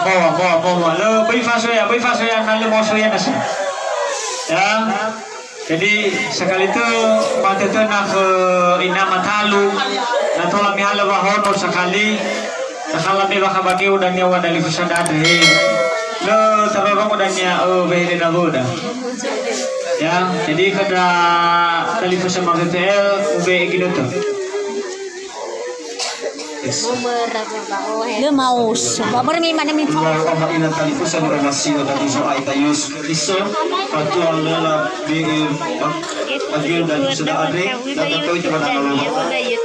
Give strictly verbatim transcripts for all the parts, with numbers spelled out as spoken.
Moa, moa, moa, moa. Lö, böi fasoya, böi fasoya, na lö mosoya nasi. Ya. Jadi, sakali tö, fatötöna khö ina matalu, na tola mihalö wahono sakali, na kala me wakhabageu dania wa dalifusö da'e he. Lö tababango dania, ö, wehede nawöda. Ya, jadi khöda dalifusö ma V P L, ube'e ginötö. Lö maoso. Ba börö mi mana mi fa. Lau ama ina talifusö ni omasi'ö dania Zo'aya ita Yesu Keriso, fatua lö labe'e ba-, bageu dalifusöda andre, na tatoi ita ba danga Lowalangi.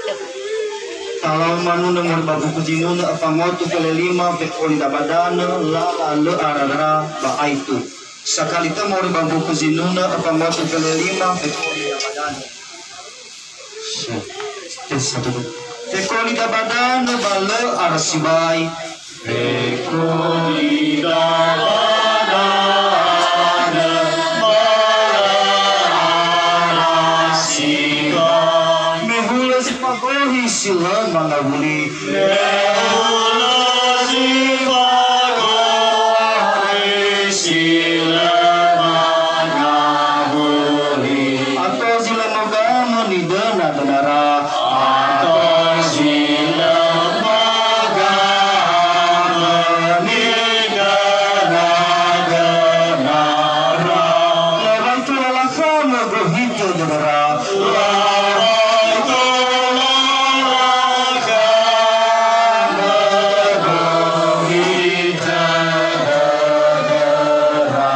Talau manunö moroi ba mbuku zinunö, öfa ngotu kölö lima, fekoli dabadanö, lala lö arara ba aitu. Sakali tö moroi ba mbuku zinunö, öfa ngotu kölö lima, fekoli dabadanö. Fekoli dabadanö ba lö ara sibai. Fekoli dabadanö ba lö ara sibai. Me hulö zi fagohi si lö mangawuli. Me hulö zi fagohi si lö mangawuli. Ato zi lö mogamö nidöna-dönara. Ato zi lö mogamö nidöna-dönara. Lawai tu lalakha mögöhitö dödöra. Lawai tu lalakha mögöhitö dödöra.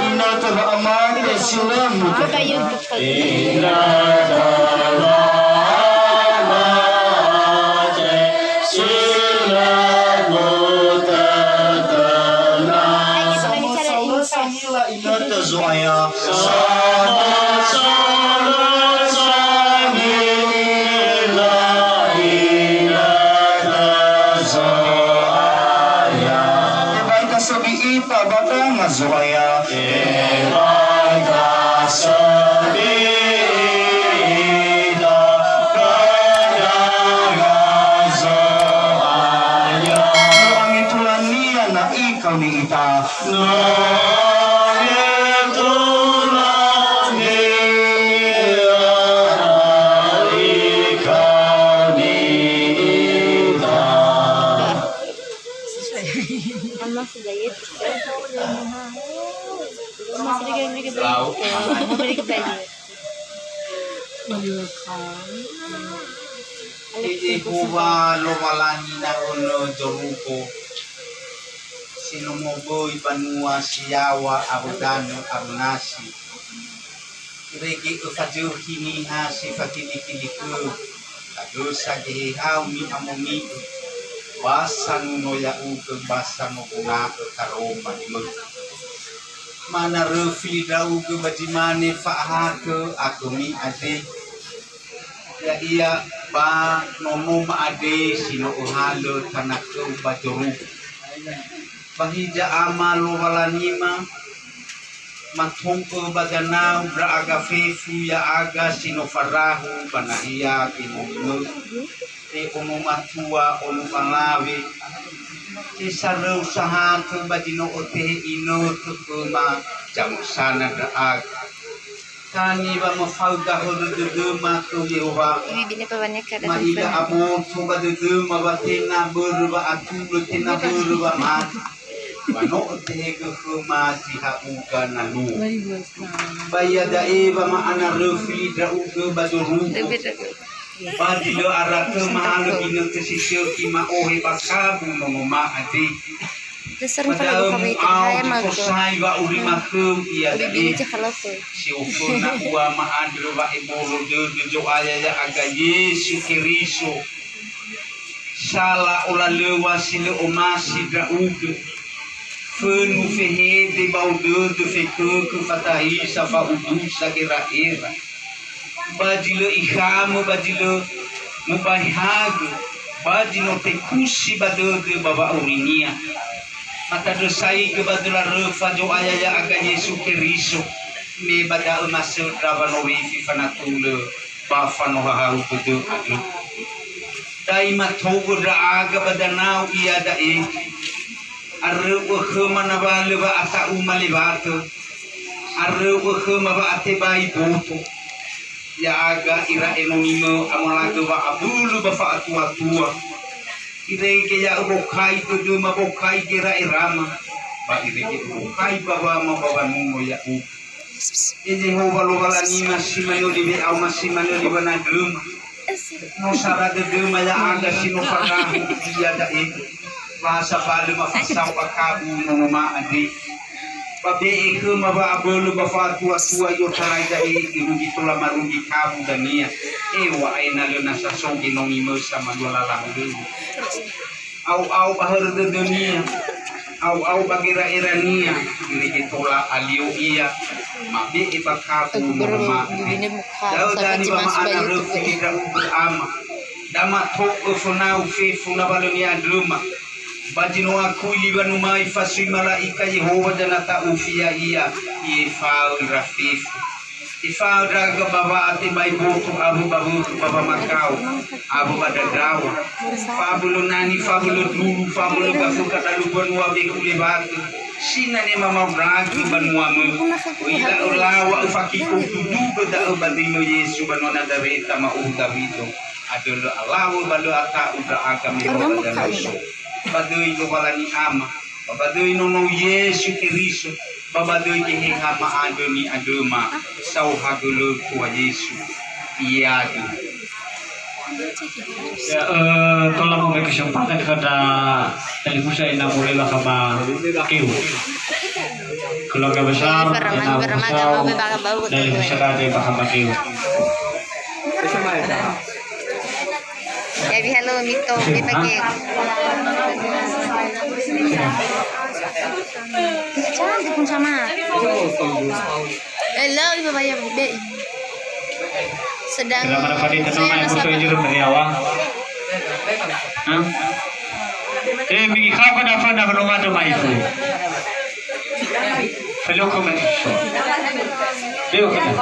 Ina töra amate si lö mutötöna. Ina töra amate si lö mutötöna. Sama-sama sangila inötö Zo'aya. Sama-sama sangila inötö Zo'aya. Tebai tasöbi ita ba danga Zo'aya. Tebai tasöbi ita ba danga Zo'aya. Angitulania na ikaoni ita. No ngetulania na ikaoni ita. Lau. I'ehuwa Lowalangi na önö zorugo, si no moböi banua si yaŵa awö danö awö nasi. Irege öfazökhi niha si fakilikili khöu, tagösa Geheha-U ni'amoni'ö, ba sanuno ya'ugö, ba sangoguna'ö karoma li möu. Ma'ana röfi ndra'ugö ba zi mane fa'ahakhö akhömi andre. Ya'ia ba nono ma'andre si no öhalö tanakhöu ba zorugo. Ba hiza Ama Lowalangima, maton'ö ba danau ndra'aga fefu ya'aga si no farahu ba nahia Gemolimöu. Te ono matua, ono balawe, te saröu sahatö ba zi no ötehe inötö khöma zamösana ndra'aga. Tani wa mafaöga hörö dödöma khö Yehowa. Ibi bine pabaneka datang Ma'ila pagi. Aboto ba dödöma wa tenga börö wa'atulö, tenga börö wamati. Wa no ötehegö khöma zi ha'uga na luo. Ba iada'e wa ma'ana röfi ndra'ugö ba zorugo. Ba zi lö ara khöma halö ginötö si sökhi ma'ohe ba kabu nonoma andre. Ba da'ö mu'ao zifosai wa'urima khöu iada'e. Si oföna ua ma'andrö wa'ebolo dödö Zo'aya ya'aga Yesu Keriso. Sala olalöŵa si lö omasi ndra'ugö. Fönu fehede ba odödö fekökö fatahisa fa'udusa gera'era. Ba zi lö ikhamö, ba zi lö mubaihagö, ba zi no tekusi ba dödö ba wa'aurinia. Matandrösaigö ba döla röfa Zo'aya ya'aga Yesu Keriso, me ba da'ö masöndra wanowifi fanatulö ba fanohahau dödö andrö. Dai matogö ndra'aga ba danao iada'e. Aröu'ö khöma nawalö wa'ata'uma lewatö. Aröu'ö khöma wa'atebai boto. Ya'aga ira enonimö amalagö wa'abölö ba fa'atuatua. Irege ya'ö bokai dödöma, bokai gera'erama, ba irege bokai bawama ba wanuno ya'ugö. E Yehowa Lowalanima si manö li we'auma, si manö li wanandröma. No sara dödöma ya'aga si no farahu iada'e. Wa sabalö mafasao ba kabu nonoma andre. Ba be'e khöma wa'abölö ba fa'atuatua i'otarai da'e irugi tola marugi kabu dania. Eŵa'ae na lö nasa so genonimö samalua lala hölögu. Au-au ba hörö dödönia, au-au ba gera'erania, irege tola alio ia, mabe'e ba kabu nonoma andre. Da'ö dani wama'ana röfi li ndra'ugö ama, da mato'ö fönau fefu nawalö ni'andröma. Ba zi no akui li wanumai fasui mala'ika Yehowa zanata'ufi ya'ia, i'efa'ö ira fefu. Ifao ndra'aga ba wa'atebai boto awö ba wökhö ba wamakao, awö ba dandrawa. Fabölö nani, fabölö dulu, fabölö gafökha dalu banua wekhu lewatö, sinane mamaondragö banuamö. Ö'ila ölaŵa öfakikou dudugö da'ö ba döimö Yesu banua Nazareta ma'uwu Dawido. Andrö lö alawö ba lö ata'u ndra'aga me ba danao so. Ba döi Lowalangi Ama. Ba ba döi Nono Yesu Keriso, ba ba döi Geheha ma'andrö ni'andröma, saohagölö khöu Yesu. Iadö. Ya, eh, tola memberi kesempatan kepada Televisa Ina Mulai Bakama Keu. Keluarga besar Ina Musau dari Musada Bakama Keu. Ya, bihalo mito, bipake. Cantik pun sama. Hello, Ibu Bayar, Bebe. Sedang. Kenapa dapat itu nama yang musuh jeruk dari awal? Hah? Eh, migi kau kada pernah belum ada mai itu. Hello, comment. Hello, comment.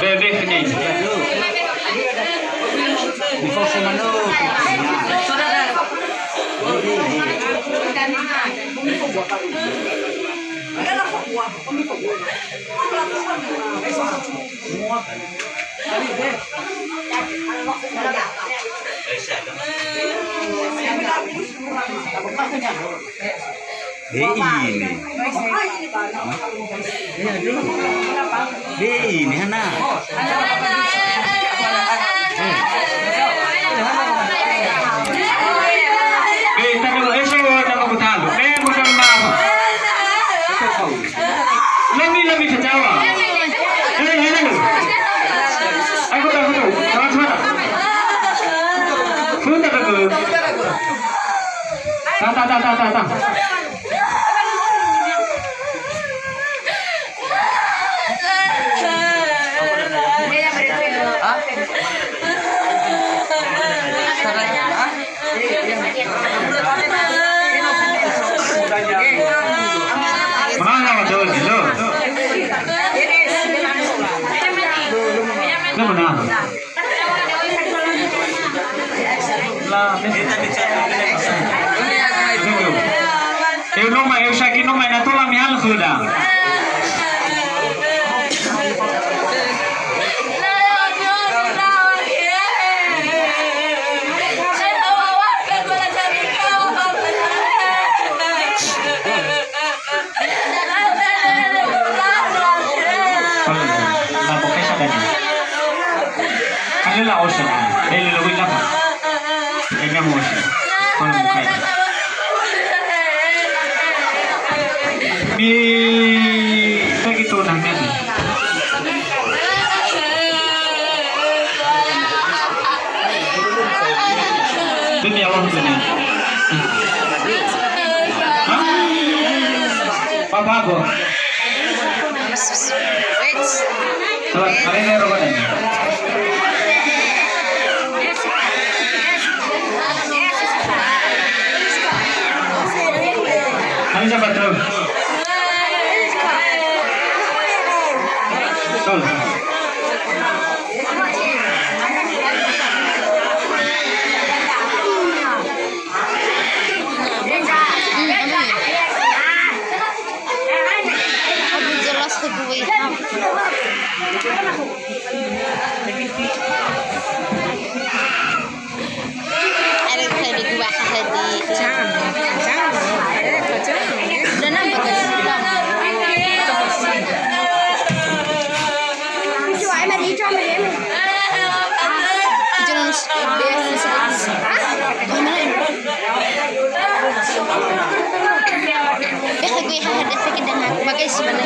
Bebe, bebe. Be ini. Be ini, hana. Be, tadi, eh, saya mau tanya ke talu. Be, bukan maaf. Lami, lami, ketawa. Eh, eh, eh. Aku tak, aku tak. Sebentar, sebentar. Sebentar, aku. Ta, ta, ta, ta, ta, ta. Hah? Hah? Menang apa tuh, gitu? Lu menang. Lah, eu noma, eu saki noma, na tola mihalö khöda. Osa, ele lo wila. Ega mo osa. Kono bukai. Mi, begitu nah, kan? Demi Allah, demi. Hah? Papa aku. Wait. Coba, kalian lihat rokoknya. Kami siapa tuh? Tuh. Aduh, jelas ke gue. Ada saya di gua tadi. Jangan, jangan. Udah nampak kan? Jangan. Beka gue ha ada sakit dengan bagai si mana?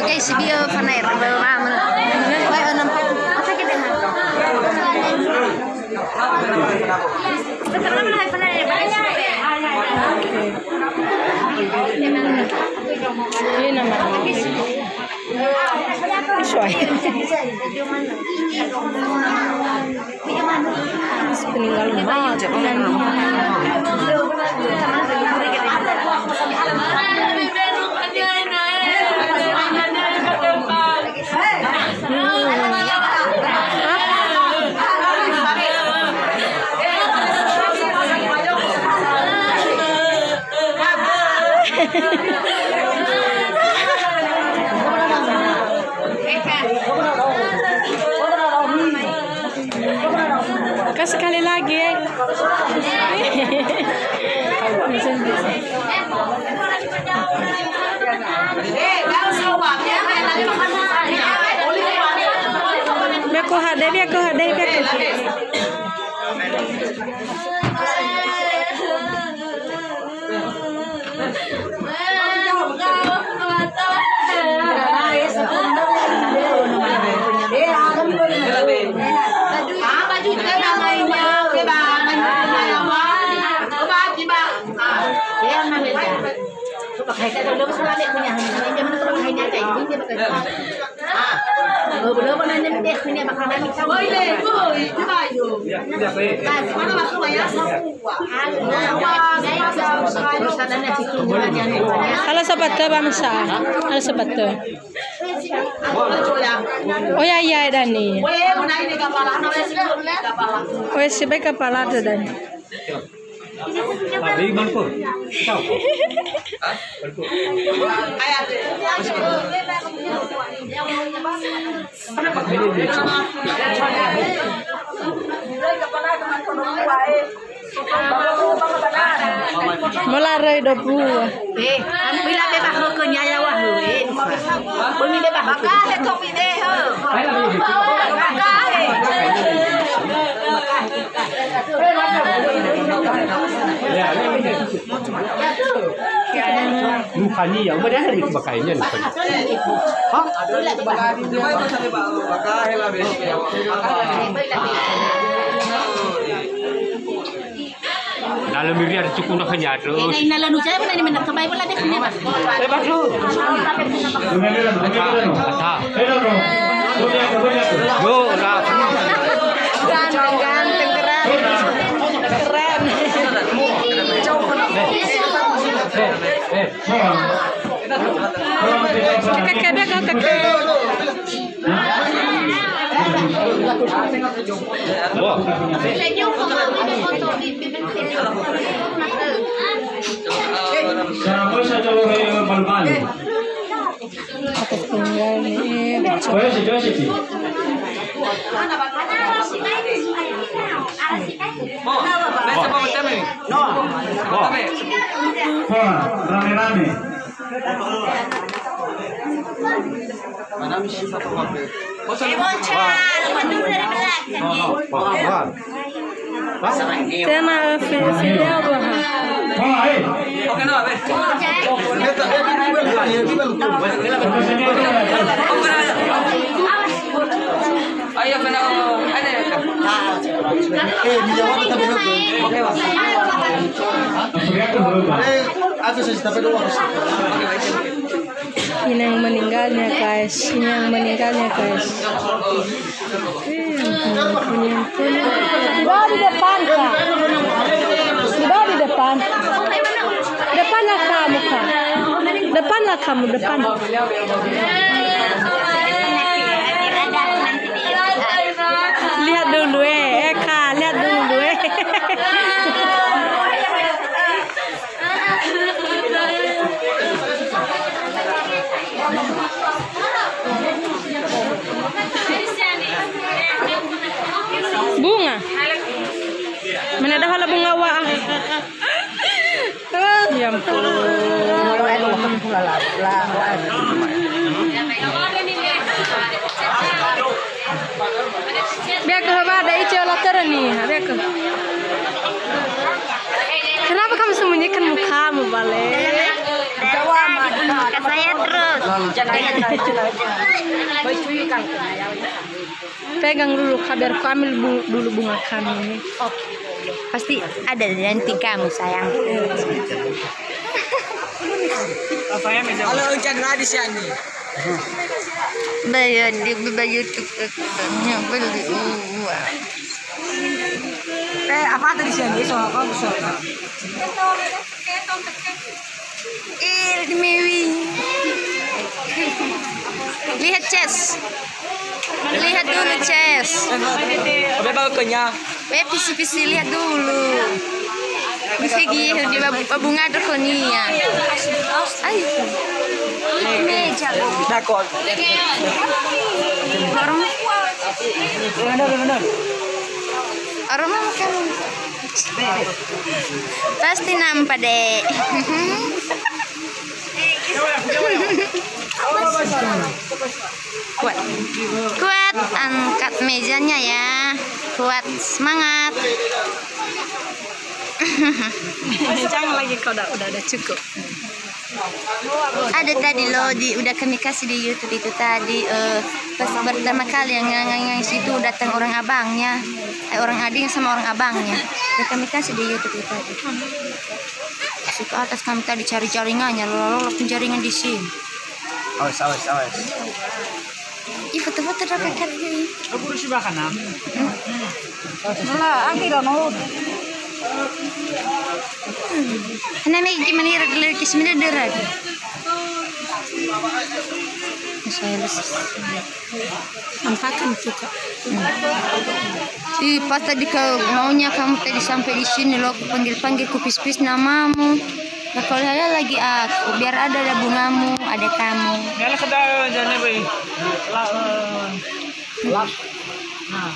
Bagai si dia fanair, bawa mana? Wah, enam puluh. Sakit dengan. Ini nama. Suai. Peninggalan banget. Kasih sekali lagi, eh. Biaku hade, biaku hade, biaku. Ala sapatö ba masa. Ala sapatö. Oh ya, ya, Dani. Oh ya, sibai kapala tu, Dani. Hah? Beli Malco. Tahu? Hah? Malco. Molaröi dobu. Eh, bila bebas rokok nyaya wah, eh. Bumi bebas rokok. Maka he kopi deh, he. Maka he. Lukania, umat dia hari itu pakainya lukania. Hah? Dalam diri ada cukup nak kenyat terus. Eh, nah, ina lalu saya pernah di mana? Kebaik pun lah dia kena, Pak. Eh, bagus. Ada. Ada. Yo, dah. Ganteng, ganteng, keren. Keren. Kakak, kakak. Wah. Sa poi sa jauh, eh, malu-malu. Atas tinggal nih. Poi sa jauh sih. Wah, rame-rame. Tenga, eh, fi-, fideo ba ha. Ayo, kena, ada. Eh, minyak wangi tapi oke. Oke, Bang. Eh, aku sih tapi dua. Ini yang meninggalnya, guys. Ini yang meninggalnya, guys. Eh, ya ampun, ya ampun, ya ampun. Dibawa di depan, Kak. Dibawa di depan. Depanlah kamu, Kak. Depanlah kamu, depan. Lihat dulu, eh, eh, Kak, lihat dulu, eh. Bunga. Mana ada hala bunga wa? Ya ampun. Biar ke haba ada ijo la tereni, biar ke. Kenapa kamu sembunyikan mukamu, Bale? Ke saya terus. Pegang dulu, Kak, biar ku ambil bu-, dulu bunga kami ini. Oke. Pasti ada nanti kamu, sayang. Kalau hujan radis ya, nih. Bayar di, bayar YouTube, beli uang. Eh, apa tadi sih? Soal apa? Soal apa? Ih, Mewi. Lihat, Ces. Lihat dulu, Ces. Oke, baru kenyang. Weh, pisi-pisi, lihat dulu. Bisa gih di bab-, babunga terkonia. Ay. Meja. Dakon. Orang. Benar, benar. Orang makan. Pasti nampak, Dek. Kuat. Kuat, angkat mejanya ya. Kuat, semangat. Jangan lagi, kau udah, udah, udah cukup. Ada tadi loh, di, udah kami kasih di YouTube itu tadi, eh, pas pertama kali yang ngang-, ngang-, ngang situ datang orang abangnya, eh, orang ading sama orang abangnya. Udah kami kasih di YouTube itu tadi. Masuk ke atas kami tadi cari jaringannya, lola-lola pun jaringan di sini. Awas, awas, awas. Ih, foto-foto dapat kan ini. Aku udah sibah kan, Am? Nola, angki dong, no. Karena Megi gimana ya, lagi semina derat. Saya les. Manfaatkan juga. Hmm. Ih, pas tadi kau maunya kamu tadi sampai di sini loh, aku panggil-panggil, ku pis-pis namamu. Nah, kalau saya lagi aku, biar ada, ada bungamu, ada kamu. Nah, lah, kada jane, Boy. La, eh, la. Nah,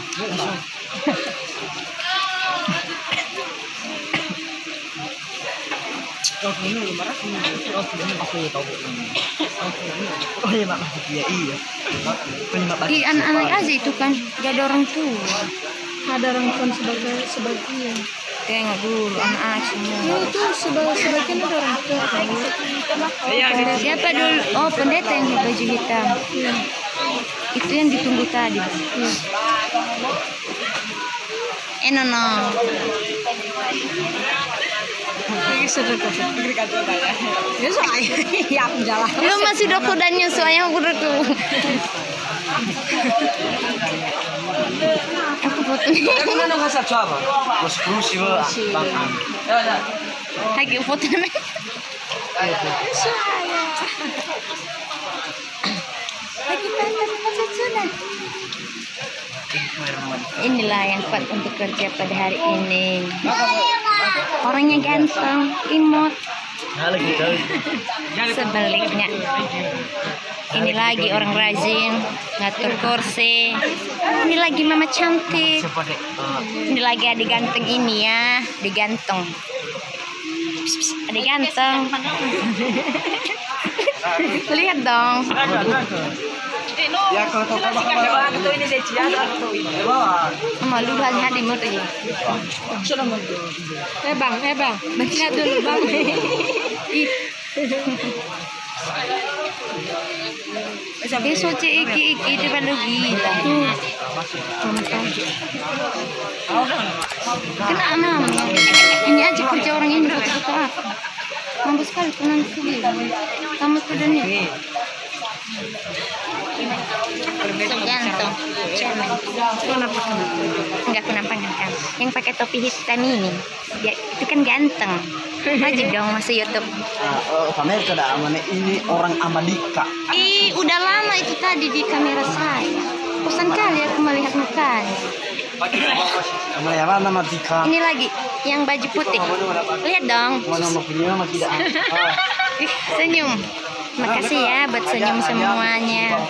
Oh, iya, Mak. Iya, iya. Ih, anak-anak aja itu kan, gak ada orang tua. Ada orang tua sebagai, sebagian. Tengok dulu, anak-anak semua. Ya, itu seba-, sebagian ada orang tua. Siapa dulu? Oh, pendeta yang baju hitam. Iya. Itu yang ditunggu tadi. Iya. Eh, no, no. Ini sudah tuh. Ya, soalnya, ya, aku jalan. Lu masih dokudannya, soalnya aku udah tuh. Aku foto. Aku nggak nggak salah coba. Bos Krusi, Bang. Lagi foto nih. Soalnya. Inilah yang pas untuk kerja pada hari ini. Orangnya ganteng, imut. Sebaliknya. Ini lagi orang rajin ngatur kursi. Ini lagi mama cantik. Ini lagi adik ganteng ini ya, adik ganteng. Pss, pss, adik ganteng. Lihat dong. Malu banget hadi meri. Eh bang, eh bang, lihat dulu bang. Ih. Dia soce iki-iki, dia pada gila. Tuh. Mama tahu. Kena nama. Ini aja kerja orang ini, betul apa? Mampu sekali, tenang sekali. Kamu tuh dan ini. So ganteng. Cemen. Enggak, aku nampang ganteng. Yang pakai topi hitam ini. Ya, itu kan ganteng. Wajib dong masuk YouTube. Ah, oh, pemirsa dah, mana ini orang Amerika. Ih, udah lama itu tadi di kamera saya. Bosan kali aku melihat mukanya. Mulai apa nama Tika? Ini lagi, yang baju putih. Lihat dong. Mana mau punya masih tidak. Ah. Senyum. Makasih ya buat senyum semuanya.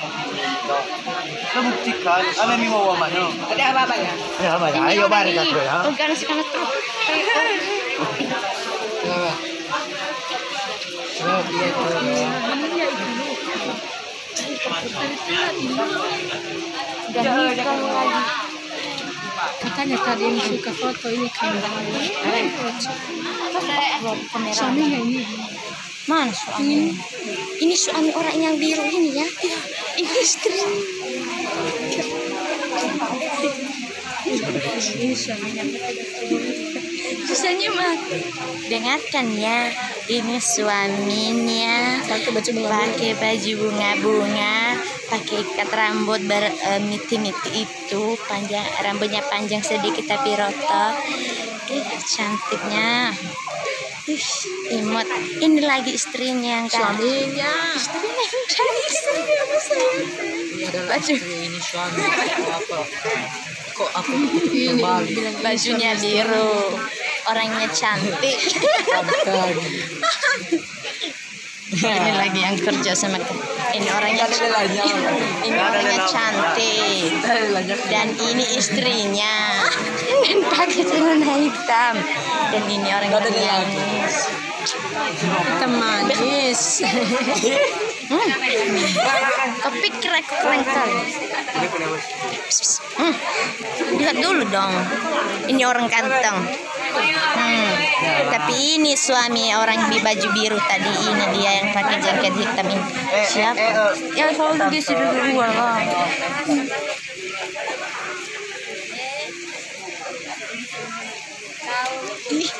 Kita buktikan, ada yang mau mana? Ada apa-apa ya? Ada apa ya? Ini ayo, orang mari ini, kita ya. Organ sekarang tuh. Udah nikah lagi. Makanya tadi yang suka foto ini kan. Suaminya ini. Mana suami? Ini suami orang yang biru ini ya. Ini istri. Ini suaminya. Susahnya mah. Dengarkan ya, ini suaminya pakai baju bunga-bunga, pakai baju bunga-bunga, pakai ikat rambut ber-, eh, miti-miti itu, panjang, rambutnya panjang sedikit tapi rontok. Ih, cantiknya. Ih, imut. Ini lagi istrinya yang kan. Suaminya. Istrinya yang kan. Istrinya yang saya. Ini adalah istri, ini suami. Apa? Kok aku ini bilang ini bajunya suami biru, orangnya cantik. Ini lagi yang kerja sama ke-, ini orangnya, ini orangnya cantik. Dan ini istrinya. Dan pakai celana hitam. Dan ini orang yang hitam manis. Hmm. Kepikir aku keren kali. Hmm. Lihat dulu dong. Ini orang ganteng. Hmm. Tapi ini suami orang di baju biru tadi, ini dia yang pakai jaket hitam ini. Siapa? Ya, kalau dia sudah dua lah. Ih.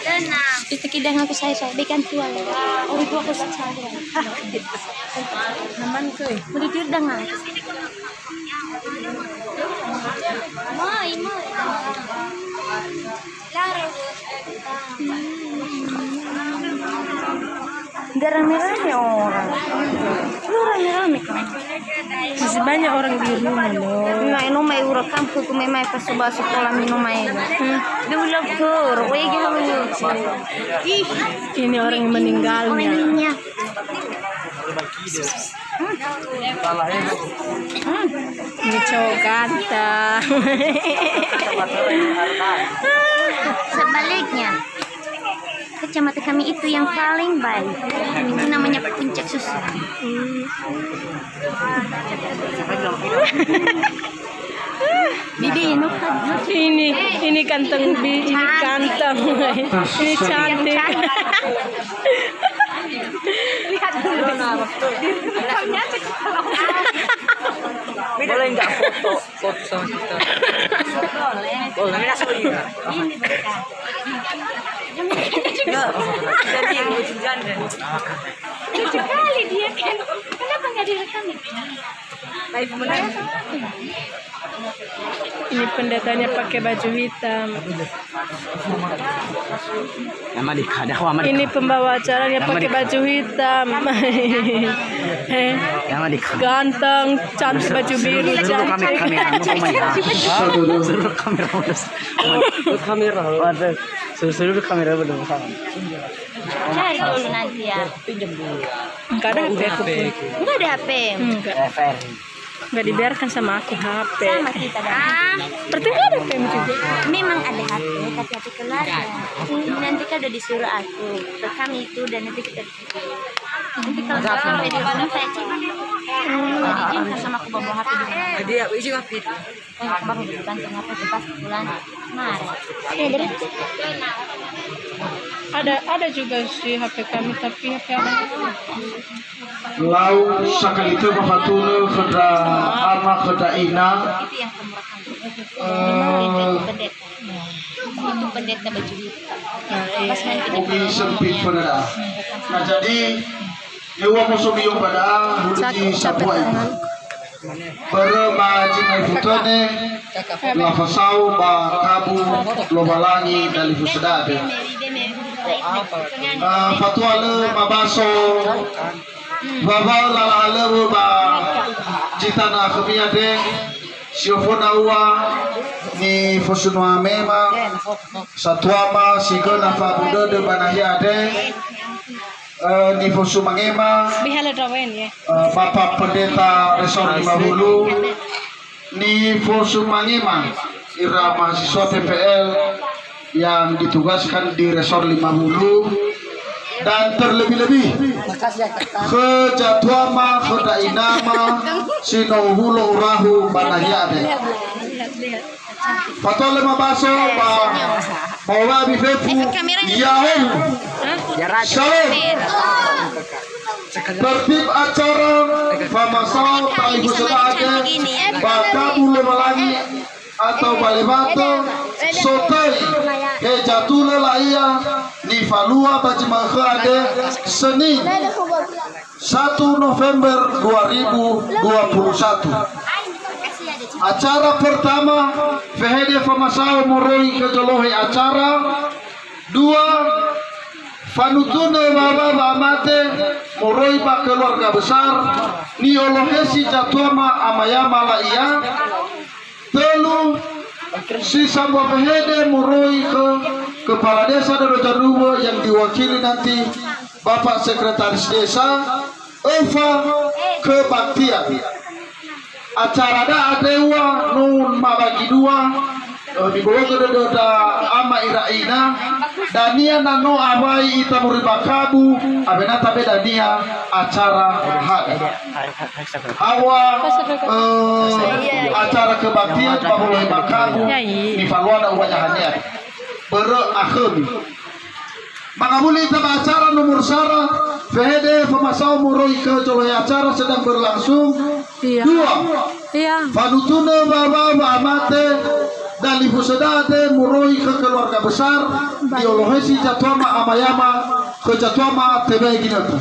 Tenang. Itu kidang aku saya, saya berikan tuan. Oh, itu aku saya. Aman, kuy. Mau tidur dengan? Mai, mai. Nggak rame-rame orang. Lu rame-rame kan? Masih banyak orang di rumah loh. Nah, ini mai ura kampung ku mai pas sekolah minum mai. Hmm. Dulu tur, wege halu. Ih, ini orang yang meninggalnya. Orangnya. Hmm, ini cowok ganteng. Sebaliknya, kecamatan kami itu yang paling baik. Itu namanya Puncak Susu. Bibi, ini, ini ganteng, Bi, ini ganteng. Ini cantik. Lihat dulu. Direkamnya cekal. Boleh nggak foto, foto sama kita? Boleh. Boleh. Ini bukan. Enggak. Jadi yang lucu janda. Lucu kali dia kan. Kenapa nggak direkam ya? Ini pendetanya pakai baju hitam. Ini pembawa acaranya pakai baju hitam. Ganteng, cantik, baju biru, seluruh kamera, cantik. Seluruh kamera, seluruh kamera. Waduh, seluruh kamera belum sama. Cari dulu nanti ya. Kadang udah H P aku pun. Enggak ada H P. Enggak. Nggak dibiarkan sama aku H P. Sama kita, Bang. Ah, berarti nggak ada P M juga. Memang ada H P, tapi H P keluarga. Nanti kan udah disuruh aku. Rekam itu dan nanti kita nanti kalau misalnya saya cek, nggak diizinkan sama aku bawa H P di rumah. Dia izin H P. Kan kemarin udah dibantu ngapain tuh pas bulan Maret. Ada, ada juga sih H P kami, tapi H P abang. Lau sakali tö ba fatunö khö ndra ama khö ndra ina. Itu yang kemurahan. Eh, itu pendeta baju hitam. Pas nanti mobil sempit pada dah. Nah, jadi, ya'ia musomi yo pada hulugi sapua itu. Börö ba zi ma'ifu töne, lafasao ba kabu Lowalangi dalifu sedade. Eh, fatua lö mabaso, wawaö lala halöŵö ba zi tanö akhömi andre, si oföna ua, nifosunoa mema, satuama si göna fa'abu dödö ba nahia andre, eh, nifosu mangema, Bihala drawen ya. eh, Bapak Pendeta Resor lima puluh, nifosu mangema ira mahasiswa T P L yang ditugaskan di Resor lima puluh, dan terlebih-lebih khö zatuama, khö ndra inama si no uhulo urahu ba nahia andre. Fatua lö mabaso ba maowa'i fefu. Ya'ahowu. Shalom. Tertib acara famasao talifu sedade ba kabu Lowalangi atau ba lewatö sotöi he zatulö la'ia nifalua ba zi ma'ökhö andre, Senin. Satu November dua ribu dua puluh satu. Acara pertama, fehede famasao moroi khö zolohe acara. Dua, fanutunö wawa wa'amate moroi ba keluarga besar, ni'olohesi zatuama amayama la'ia. Tölu, si sambua fehede moroi khö Kepala Desa Dodo Zanuwö yang diwakili nanti Bapak Sekretaris Desa. Öfa, kebaktian. Acara da'a dewua no mabagi dua, eh, mibologö dödö ndra ama ira ina, dania na no awai ita moroi ba kabu, awena tabe dania acara hadia. Awa, eh, acara kebaktian ba moroi ba kabu, nifaluana uwayahania. Börö akhömi. Mangawuli ita ba acara nomor sara, fehede famasao moroi khö zolohe acara sedang berlangsung. Iya. Dua. Iya. Fanutunö wawa wa'amate dalifu sedade moroi khö keluarga besar, ni'olohesi zatuama amayama khö zatuama tebai ginötö.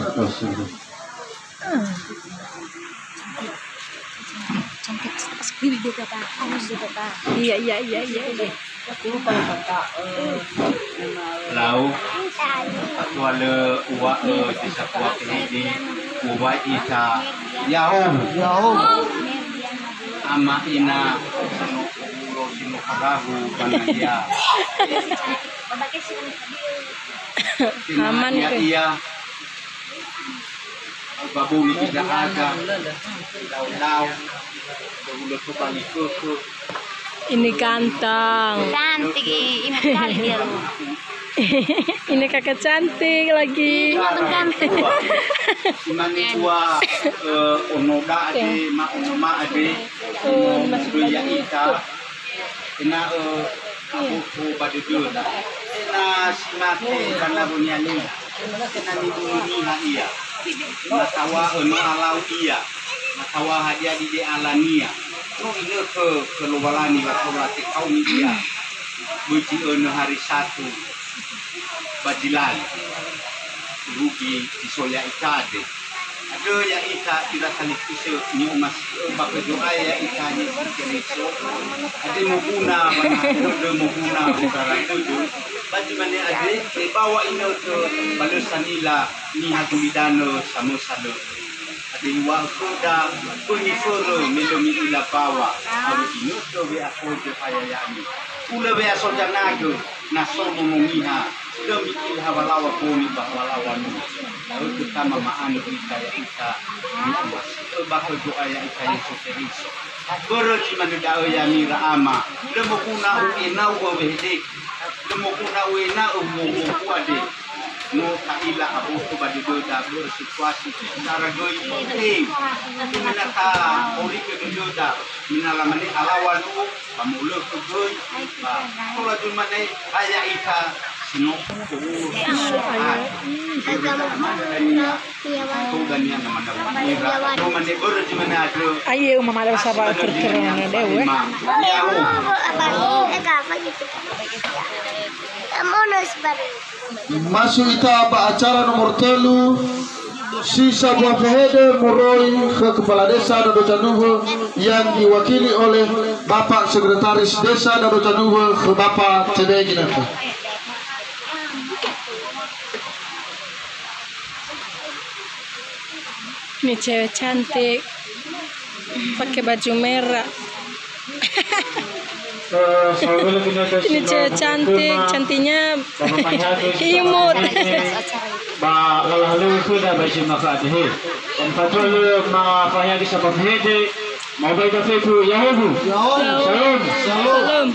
Iya, iya, iya, iya, iya. Lau, fatua lö uwa'ö zi sambua fehede, uwa'i ita, ya'ahowu. Ya'ahowu. Ama ina, si no uhulo, si no farahu ba nahia. Aman, ia, ke? Ia. Ba bumi tidak ada. Lau-lau. Dahulu tuh balik ke. Ini ganteng. Cantik, imut sekali dia loh. Ini kakak cantik lagi. Iya, ganteng. Imani dua, eh, ono da'ade, ma ono ma'ade. Oh, masih muda ya ita. Ena'ö aboto ba dödöda. Ena'ö si mate ba nawönia niha. Ena'ö nibunu niha ia. Na taŵa'ö no alau ia. Na taŵa'ö hadia dide alania. No inökhö khö Lowalangi wa tola tekaoni ia. Böi zi önö hari Satu. Ba zi lali. Rugi zi so ya'ita ade. Andrö ya'ita ira talifusö ni'omasi'ö ba khö Zo'aya ya'ita Yesu Keriso. Ade moguna ba dödö, moguna ba dödö. Ba zi mane ade, tebawa inökhö ba lö sanila niha gulidanö samösa lö. Ade iŵa'ö khöda, böi miförö me lö mi'ila bawa, awö inökhö we'aso Zo'aya ya'ami. Ulö we'aso zanagö, na so nono niha, Lö mi'ila hawalaŵa boni ba hawalaŵa nua. Da'ö götama ma'anö ita ya'ita ni'omasi'ö ba khö Zo'aya ya'ita Yesu Keriso. Börö zi manö da'ö ya'ami ira ama, lö moguna u'ena'ö wehede, lö moguna u'ena'ö mo-, mofu ade. No ta'ila aboto ba dödöda börö situasi sara göi, eh, me na ta'orikö dödöda, me na lamane alaŵa luo, ba molökhö göi, ba tola zi manö, ha ya'ita si no u'owulo si so, ah, börö da'ö mane dania, tola dania na manö ira, tola mane börö zi manö andrö. Ayo, mama, ada usaha ba kerkeran ada, weh. Masu'ö ita ba acara nomor tölu, si sambua fehede moroi khö Kepala Desa Dado Canuwö yang diwakili oleh Bapak Sekretaris Desa Dado Canuwö khö Bapak T B Ginanto. Ini cewek cantik, pakai baju merah. Eh, Ini cewek cantik, cantiknya imut. Ba lala halöŵö khöda ba zi mane khöda he. Dan fatua lö ma fahayagi sambua fehede, mau bai da fefu, ya'ahowu. Shalom. Shalom.